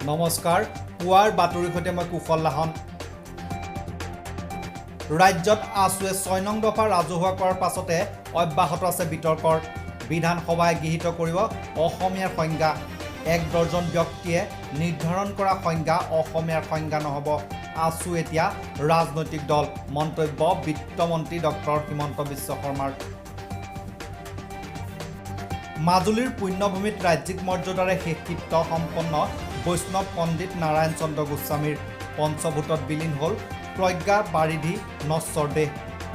নমস্কাৰ, পুৱাৰ বাতৰিৰ সৈতে মই কুশল লাহন। ৰাজ্যত আছুৱে 6 নং দফা ৰাজহুৱা কৰাৰ পাছতে অব্যাহত আছে বিতৰ্কৰ। বিধানসভাই গৃহীত কৰিব অসমীয়াৰ সংজ্ঞা। এক ডজন ব্যক্তিয়ে নিৰ্ধাৰণ কৰা সংজ্ঞা অসমীয়াৰ সংজ্ঞা নহ'ব। আছু এতিয়া ৰাজনৈতিক দল, মন্তব্য বিত্তমন্ত্ৰী ডক্টৰ হিমন্ত বিশ্ব শৰ্মাৰ। মাজুলীৰ পুণ্যভূমিত ৰাজ্যিক মৰ্যাদাৰে শেষকৃত্য সম্পন্ন বৈষ্ণৱ পণ্ডিত নাৰায়ণ চন্দ্ৰ গোস্বামীৰ। পঞ্চভূতত বিলীন হ'ল প্ৰজ্ঞা বাৰিধি নশ্বৰ দেহ।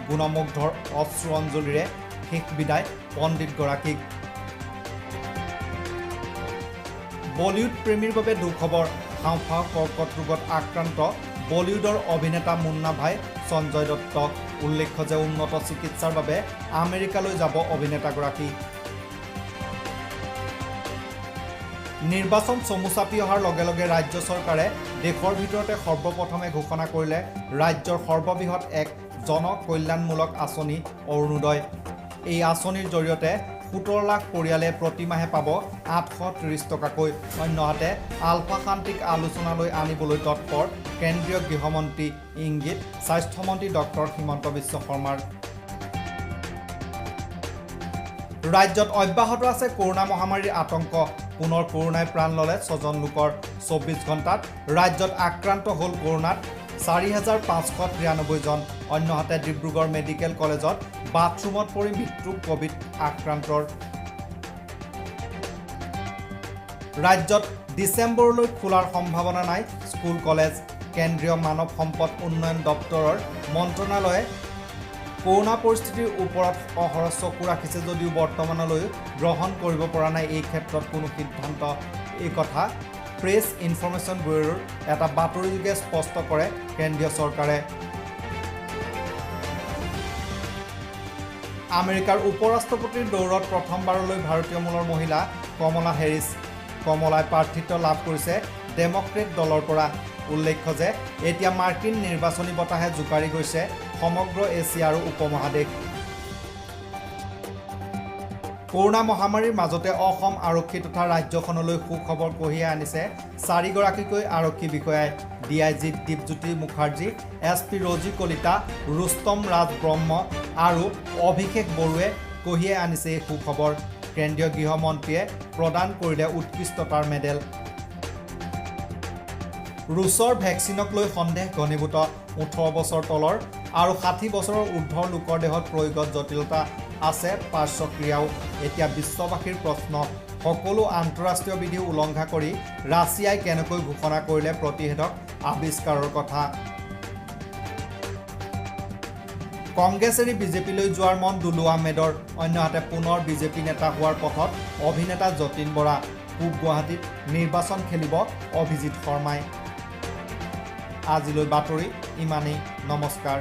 গুণমুগ্ধৰ অশ্ৰু অঞ্জলিৰে শেষ বিদায় পণ্ডিতগৰাকীক। বলিউড প্ৰেমীৰ বাবে দুখবৰ, হাওঁফাওঁ কৰ্কট ৰোগত আক্ৰান্ত বলিউডৰ অভিনেতা মুন্না ভাই সঞ্জয় দত্ত। উল্লেখ্য যে উন্নত চিকিৎসাৰ বাবে আমেৰিকালৈ যাব অভিনেতাগৰাকী। নিৰ্বাচন চমু চাপি অহাৰ লগে লগে ৰাজ্য চৰকাৰে দেশৰ ভিতৰতে সৰ্বপ্ৰথমে ঘোষণা কৰিলে ৰাজ্যৰ সৰ্ববৃহৎ এক জনকল্যাণমূলক আঁচনি অৰুণোদয়। এই আঁচনিৰ জৰিয়তে 17 লাখ পৰিয়ালে প্ৰতিমাহে পাব 830 টকাকৈ। অন্যহাতে আলফা শান্তিক আলোচনালৈ আনিবলৈ তৎপৰ কেন্দ্ৰীয় গৃহমন্ত্ৰী ইংগিত স্বাস্থ্যমন্ত্ৰী ডক্টৰ হিমন্ত বিশ্ব শৰ্মাৰ। ৰাজ্যত অব্যাহত আছে কৰোনা মহামাৰীৰ আতংক। পুনৰ কৰোনাই প্ৰাণ ল'লে 6জন লোকৰ। 24 ঘণ্টাত ৰাজ্যত আক্ৰান্ত হ'ল কৰোনাত 4593 জন। অন্যহাতে ডিব্ৰুগড় মেডিকেল কলেজত বাথৰুমত পৰি মৃত্যু কোভিড আক্ৰান্তৰ। ৰাজ্যত ডিচেম্বৰলৈ খোলাৰ সম্ভাৱনা নাই স্কুল কলেজ। কেন্দ্ৰীয় মানৱ সম্পদ উন্নয়ন দপ্তৰৰ মন্ত্ৰণালয়ে কৰোনা পৰিস্থিতিৰ ওপৰত অহৰহ চকু ৰাখিছে যদিও বৰ্তমানলৈ গ্ৰহণ কৰিব পৰা নাই এই ক্ষেত্ৰত কোনো সিদ্ধান্ত। এই কথা প্ৰেছ ইনফৰমেশ্যন ব্যুৰোৰ এটা বাতৰিযোগে স্পষ্ট কৰে কেন্দ্ৰীয় চৰকাৰে। আমেৰিকাৰ উপ-ৰাষ্ট্ৰপতিৰ দৌৰত প্ৰথমবাৰলৈ ভাৰতীয় মূলৰ মহিলা কমলা হেৰিছ। কমলাই প্ৰাৰ্থিত্ব লাভ কৰিছে ডেমক্ৰেট দলৰ পৰা। উল্লেখ্য যে এতিয়া মাৰ্কিন নিৰ্বাচনী বতাহে জোকাৰি গৈছে সমগ্ৰ এছিয়া আৰু উপমহাদেশ। কৰোনা মহামাৰীৰ মাজতে অসম আৰক্ষী তথা ৰাজ্যখনলৈ সুখবৰ কঢ়িয়াই আনিছে 4গৰাকীকৈ আৰক্ষী বিষয়াই। D I G Dipjyoti Mukherjee, S P Roji Kalita, Rustam Raj Brahma আৰু অভিষেক বড়োৱে কঢ়িয়াই আনিছে এই সুখবৰ। কেন্দ্ৰীয় গৃহমন্ত্ৰীয়ে প্ৰদান কৰিলে উৎকৃষ্টতাৰ মেডেল। ৰুছৰ ভেকচিনক লৈ সন্দেহ ঘনীভূত। 18 বছৰ তলৰ আৰু 60 বছৰৰ ঊৰ্ধৰ লোকৰ দেহত প্ৰয়োগত জটিলতা আছে, পাৰ্শ্বক্ৰিয়াও। এতিয়া বিশ্ববাসীৰ প্ৰশ্ন, সকলো আন্তঃৰাষ্ট্ৰীয় বিধি উলংঘা কৰি ৰাছিয়াই কেনেকৈ ঘোষণা কৰিলে প্ৰতিষেধক আৱিষ্কাৰৰ কথা? কংগ্ৰেছ এৰি বিজেপিলৈ যোৱাৰ মন দুলু আহমেদৰ। অন্যহাতে পুনৰ বিজেপি নেতা হোৱাৰ পথত অভিনেতা যতীন বৰা। পূব গুৱাহাটীত নিৰ্বাচন খেলিব অভিজিত শৰ্মাই। আজিলৈ বাতৰি ইমানেই। নমস্কাৰ।